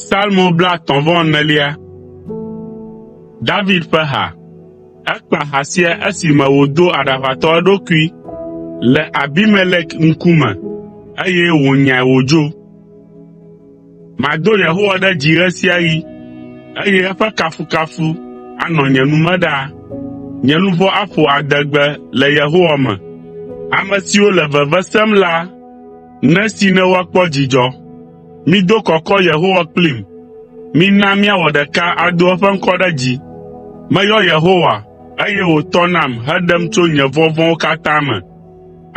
Psalmo 34. David ƒe ha. Ekpa ha sia esime wòdo aɖaʋatɔ eɖokui le Abimelek ŋkume, eye wònyae wòdzo. Mado Yehowa ɖe dzi ɣe sia ɣi, eye eƒe kafukafu anɔ nye nu me ɖaa. Nye luʋɔ aƒo adegbe le Yehowa me. Ame siwo le veve sem la nesi ne woakpɔ dzidzɔ. Mido kɔkɔ Yehowa kplim. Mina míawɔ ɖeka ado eƒe ŋkɔ ɖe dzi. Meyɔ Yehowa, eye wòtɔ nam heɖem tso nye vɔvɔ̃wo katã me.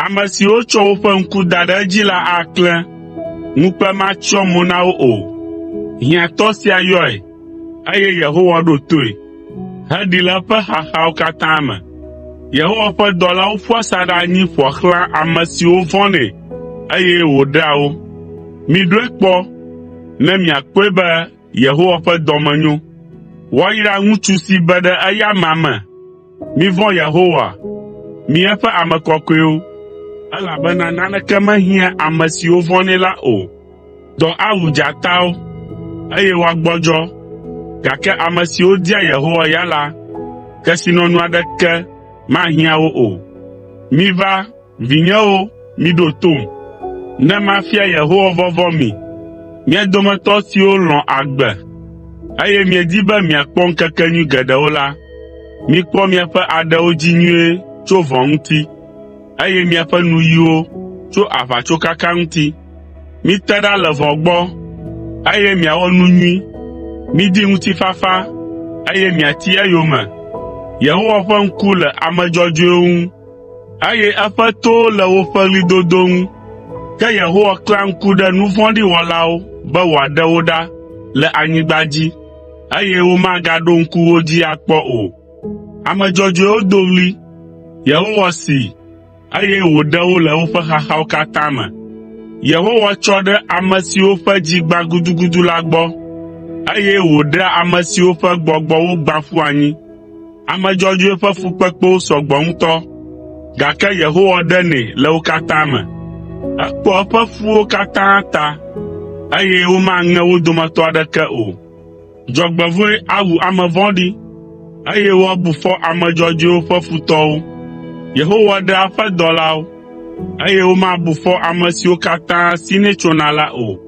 Ame siwo tsɔ woƒe ŋku da ɖe edzi la aklẽ, ŋukpe matsyɔ mo na wo o. Hiãtɔ sia yɔe, eye Yehowa ɖo toe, heɖee le eƒe xaxawo katã me. Yehowa ƒe dɔlawo ƒua asaɖa anyi ƒoa xlã ame siwo vɔ̃nɛ, eye wòɖea wo. Miɖɔe kpɔ ne miakpɔe be Yehowa ƒe dɔme nyo. Woayra ŋutsu si be ɖe eya amea me. Mivɔ̃ Yehowa, mi eƒe ame kɔkɔewo, elabena naneke mehiã ame siwo vɔ̃nɛ la o. Dɔ awu dzatawo, eye woagbɔdzɔ, gake ame siwo dia Yehowa ya la, kesinɔnu aɖeke mahiã wo o. Miva, Vinyewo, miɖo tom, ne mafia Yehowa vɔvɔ̃ mi. Mia dometɔ siwo lɔ̃ agbe, eye miedi be miakpɔ ŋkekenyui geɖewo la, mikpɔ miaƒe aɖewo dzi nyuie tso vɔ̃ ŋuti, eye miaƒe nuyiwo tso aʋatsokaka ŋuti. Mite ɖa le vɔ̃ gbɔ, eye miawɔ nu nyui. Midi ŋutifafa, eye miati eyome. Yehowa ƒe ŋku le ame dzɔdzɔewo ŋu eye eƒe towo le woƒe ɣlidodo ŋu. Ke Yehowa klẽa ŋku ɖe nu vɔ̃ɖi wɔlawo be wòaɖe wo ɖa le anyigba dzi, eye womagaɖo ŋku wo dzi akpɔ o. Ame dzɔdzɔewo do ɣli, Yehowa see, eye wòɖe wo le woƒe xaxawo katã me. Yehowa tsɔ ɖe ame siwo ƒe dzi gbã gudugudu la gbɔ, eye wòɖea ame siwo ƒe gbɔgbɔ wogbã ƒu anyi. Ame dzɔdzɔe ƒe fukpekpewo sɔ gbɔ ŋutɔ, gake Yehowa ɖenɛ le wo katã me. Ekpɔa eƒe ƒuwo katã ta, eye womaŋe wo dometɔ aɖeke o. Dzɔgbevɔ̃e awu ame vɔ̃ɖi, eye woabu fɔ ame dzɔdzɔewo ƒe futɔwo. Yehowa ɖea eƒe dɔlawo, eye womabu fɔ ame siwo katã sinɛ tsona la o.